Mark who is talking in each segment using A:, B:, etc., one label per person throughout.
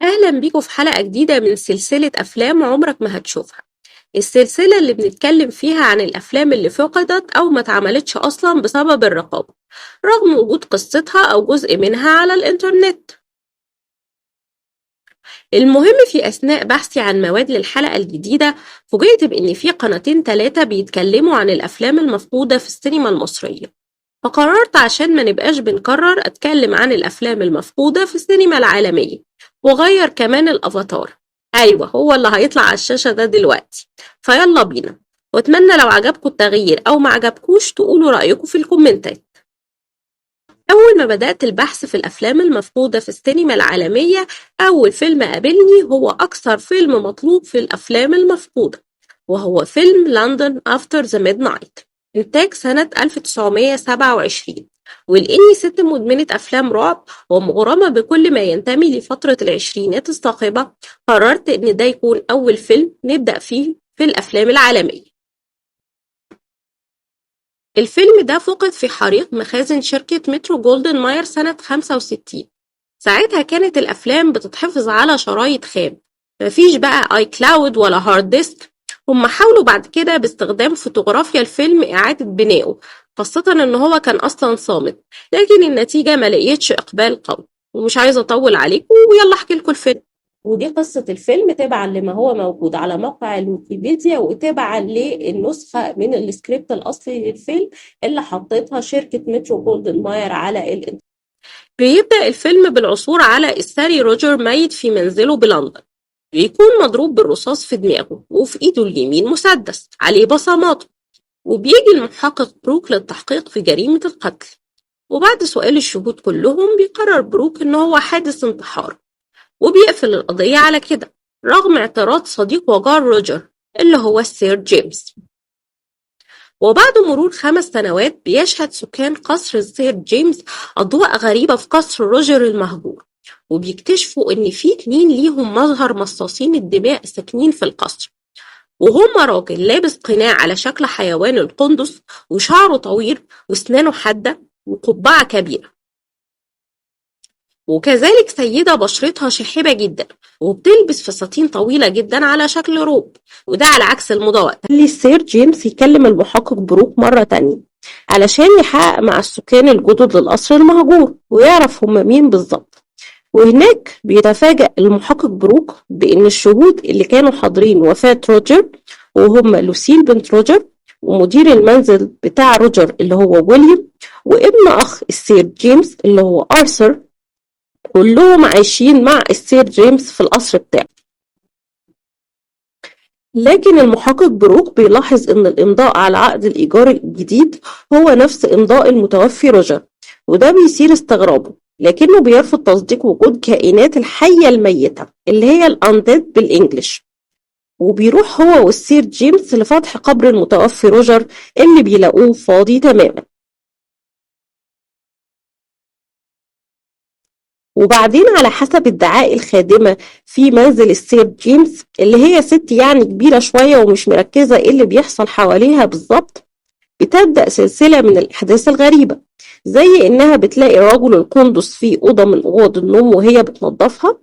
A: أهلا بيكم في حلقة جديدة من سلسلة أفلام عمرك ما هتشوفها. السلسلة اللي بنتكلم فيها عن الأفلام اللي فقدت أو ما اتعملتش أصلا بسبب الرقابة، رغم وجود قصتها أو جزء منها على الإنترنت. المهم، في أثناء بحثي عن مواد للحلقة الجديدة فوجئت بإن في قناتين 3 بيتكلموا عن الأفلام المفقودة في السينما المصرية، فقررت عشان ما نبقاش بنكرر أتكلم عن الأفلام المفقودة في السينما العالمية، وغير كمان الأفاتار. أيوة، هو اللي هيطلع على الشاشة ده دلوقتي. فيلا بينا، وأتمنى لو عجبكم التغيير أو ما عجبكوش تقولوا رأيكم في الكومنتات. أول ما بدأت البحث في الأفلام المفقودة في السينما العالمية، أول فيلم قابلني هو أكثر فيلم مطلوب في الأفلام المفقودة، وهو فيلم London After the Midnight، إنتاج سنة 1927. ولإني ست مدمنة أفلام رعب ومغرمة بكل ما ينتمي لفترة العشرينات الصاخبة، قررت إن ده يكون أول فيلم نبدأ فيه في الأفلام العالمية. الفيلم ده فقد في حريق مخازن شركة مترو جولدن ماير سنة 65. ساعتها كانت الأفلام بتتحفظ على شرايط خام، مفيش بقى iCloud ولا hard disk. هم حاولوا بعد كده باستخدام فوتوغرافيا الفيلم إعادة بنائه، خاصة إن هو كان أصلا صامت، لكن النتيجة ما لقيتش إقبال قوي. ومش عايزة أطول عليكم، ويلا أحكي لكم الفيلم. ودي قصة الفيلم تبعا لما هو موجود على موقع الويكيبيديا، وتبعا للنسخة من السكريبت الأصلي للفيلم اللي حطيتها شركة مترو جولدن ماير على الإنترنت. بيبدأ الفيلم بالعثور على الثري روجر ميت في منزله بلندن، بيكون مضروب بالرصاص في دماغه، وفي إيده اليمين مسدس عليه بصماته. وبيجي المحقق بروك للتحقيق في جريمة القتل، وبعد سؤال الشهود كلهم بيقرر بروك إن هو حادث انتحار، وبيقفل القضية على كده، رغم اعتراض صديق وجار روجر اللي هو السير جيمس. وبعد مرور 5 سنوات بيشهد سكان قصر السير جيمس أضواء غريبة في قصر روجر المهجور، وبيكتشفوا إن في 2 ليهم مظهر مصاصين الدماء ساكنين في القصر، وهما راجل لابس قناع على شكل حيوان القندس وشعره طويل واسنانه حادة وقبعة كبيرة، وكذلك سيدة بشرتها شاحبة جدا وبتلبس فساتين طويلة جدا على شكل روب، وده على عكس الموضة وقتها. اللي السير جيمس يكلم المحقق بروك مرة تانية علشان يحقق مع السكان الجدد للقصر المهجور ويعرف هما مين بالظبط. وهناك بيتفاجأ المحقق بروك بإن الشهود اللي كانوا حاضرين وفاة روجر، وهم لوسيل بنت روجر ومدير المنزل بتاع روجر اللي هو ويليام، وابن أخ السير جيمس اللي هو آرثر، كلهم عايشين مع السير جيمس في القصر بتاعه. لكن المحقق بروك بيلاحظ إن الإمضاء على عقد الإيجار الجديد هو نفس إمضاء المتوفي روجر، وده بيثير استغرابه، لكنه بيرفض تصديق وجود كائنات الحية الميتة اللي هي ال undead بال English. وبيروح هو والسير جيمس لفتح قبر المتوفي روجر اللي بيلاقوه فاضي تماما. وبعدين على حسب ادعاء الخادمة في منزل السير جيمس اللي هي ست يعني كبيرة شوية ومش مركزة ايه اللي بيحصل حواليها بالظبط، بتبدأ سلسلة من الأحداث الغريبة، زي إنها بتلاقي رجل القندس في أوضة من أوض النوم وهي بتنظفها،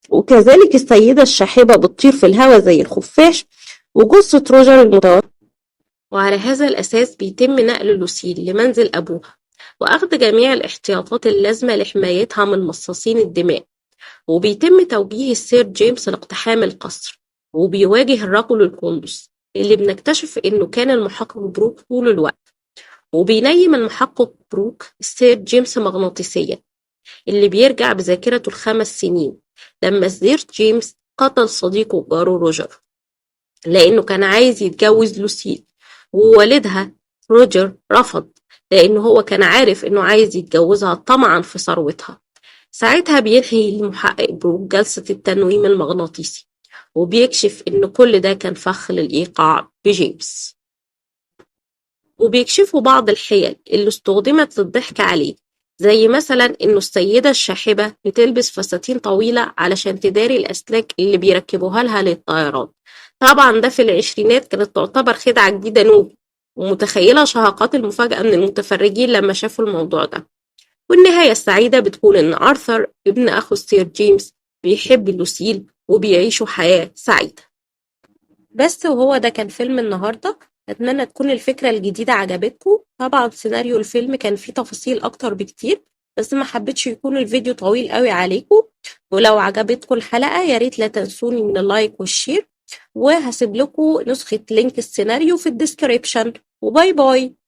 A: وكذلك السيدة الشاحبة بتطير في الهواء زي الخفاش، وجثة روجر المتوفى. وعلى هذا الأساس بيتم نقل لوسيل لمنزل أبوها وأخذ جميع الاحتياطات اللازمة لحمايتها من مصاصين الدماء. وبيتم توجيه السير جيمس لاقتحام القصر، وبيواجه الرجل القندس اللي بنكتشف إنه كان المحقق بروك طول الوقت. وبينيم المحقق بروك السير جيمس مغناطيسيا اللي بيرجع بذاكرته ل5 سنين لما السير جيمس قتل صديقه وجاره روجر، لأنه كان عايز يتجوز لوسيل، ووالدها روجر رفض لأنه هو كان عارف إنه عايز يتجوزها طمعا في ثروتها. ساعتها بينهي المحقق بروك جلسة التنويم المغناطيسي، وبيكشف إن كل ده كان فخ للإيقاع بجيمس. وبيكشفوا بعض الحيل اللي استخدمت للضحك عليه، زي مثلا إنه السيدة الشاحبة بتلبس فساتين طويلة علشان تداري الأسلاك اللي بيركبوها لها للطيران. طبعا ده في العشرينات كانت تعتبر خدعة جديدة نوب، ومتخيلة شهقات المفاجأة من المتفرجين لما شافوا الموضوع ده. والنهاية السعيدة بتكون إن آرثر ابن أخو السير جيمس بيحب لوسيل وبيعيشوا حياة سعيدة. بس وهو ده كان فيلم النهاردة. أتمنى تكون الفكرة الجديدة عجبتكم. طبعا سيناريو الفيلم كان فيه تفاصيل أكتر بكتير، بس ما حبيتش يكون الفيديو طويل قوي عليكم. ولو عجبتكم الحلقة يا ريت لا تنسوني من ال like وال share، وهسيب لكم نسخة link السيناريو في ال description. و bye bye.